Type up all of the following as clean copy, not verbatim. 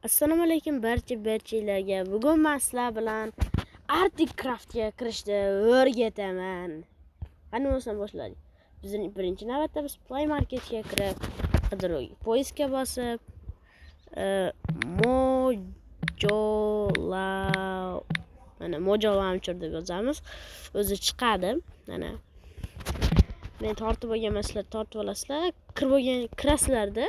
Assalomu alaykum barchalarga. Bugun men sizlar bilan Arctic Craftga kirishni o'rgataman. Qani bo'lsa boshladik. Bizning birinchi navbatda biz Play Marketga kirib, qidiruv poiskga bosib, mana Mojo Launcher deb yozamiz. O'zi chiqadi. Mana men tortib olganman, sizlar tortib olasizlar. Kirib olgan kirasizlarda.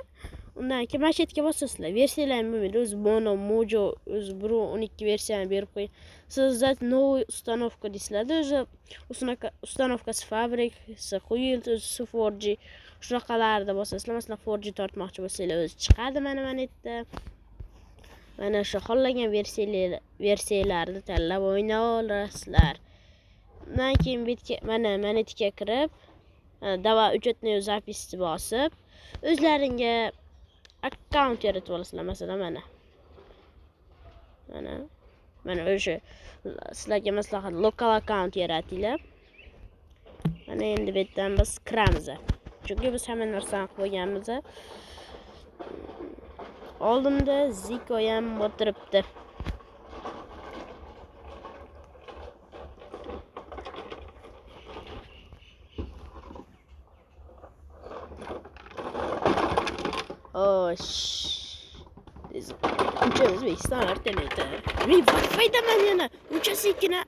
Undan keyin mana shu yerga bosasizlar. Versiyalarni bo'lmaydi. O'zi mono Mojo o'zi 1.12 versiyani berib qo'ying. Создать новую установку deysizlarda, o'zi установка si fabrikasi qo'yildi, o'zi 4G shunaqalarni bosasizlar. Masalan, 4G tortmoqchi bo'lsanglar, o'zi chiqadi mana yerda. Mana shu xohlagan versiyalarni tanlab o'ynay olasizlar. Undan keyin bu yerga mana yerga kirib, dava учетную запись bosib, o'zlaringga akkaunt yaratib olasizlar. Masalan, mana o'sha sizlarga maslahat, lokal akkaunt yaratinglar. Mana endi bu yerdan biz kiramiz. Chunki biz hamma narsani qilib qo'yganmiz. Oldimda Ziko ham o'tiribdi. Xo'sh. Uncha O'zbekiston vertolyoti. Men Wi-Fi'daman yana. Uncha sekina.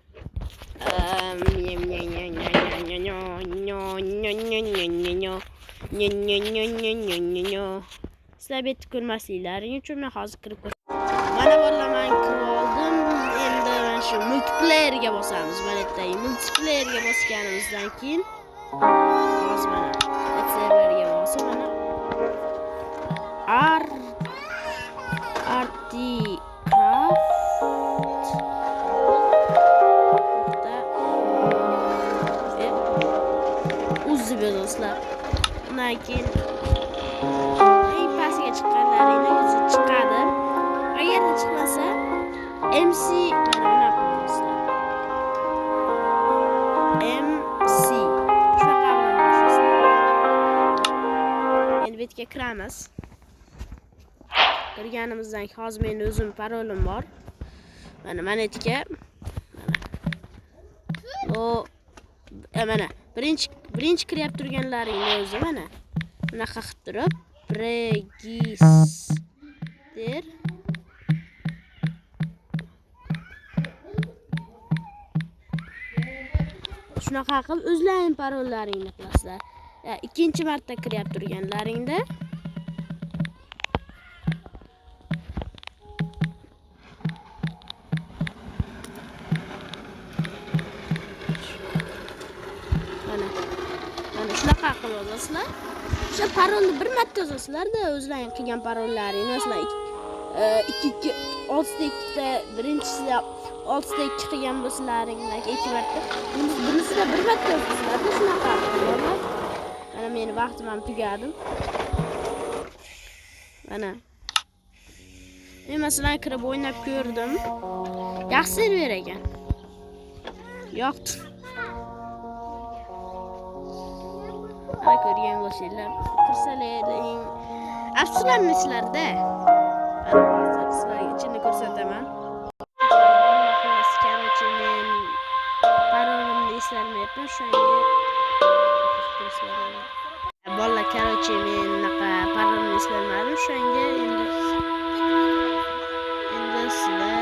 Sizlar bu yerda ko'rmasliklaring uchun men hozir kirib mana bolalar, men kirib oldim. Endi mana shu multiplayerga bosamiz. Mana yerdagi multiplayerga bosganimizdan keyin hozir mana serverga bosib mana Articraft nokta uz deb yozasizlar. Undan keyin eng pastga chiqqanlaringda o'zi chiqadi. Agarda chiqmasa MC mana bunaqa qilasizlar. MC shunaqa bilan bosasizlar. Endi bu yerga kiramiz. Kirganimizdan keyin hozir meni o'zim parolim bor. Mana yerga mana. Mana birinchi kiryapti turganlaringni o'zi mana bunaqa qilib turib register shunaqa qilib o'zlaring parollaringni qilasizlar. Ikkinchi marta kiryapti turganlaringda mana shunaqa qilib yozasizlar. O'sha parolni bir marta yozasizlarda, o'zlaring qilgan parollaringni, masalan, 2 2 6 ta 2 ta birinchisida 6 ta 2 qilgan bo'lsalaring, ikki marta, bunisida bir marta yozasizlarda, shunaqa qilib. Mana meni vaqtim ham tugadi. Mana men masalan kirib o'ynab ko'rdim. Yaxshi server ekan. Yoqdi. Mana ko'rgan bo'lsanglar, kirsalaring afsuslanmaysizlarda. Mana hozir sizlarga ichini ko'rsataman. Короче, men parolimni eslolmayapman, o'shanga bolalar, короче, men unaqa parolimni eslolmadim, o'shanga endi sizlar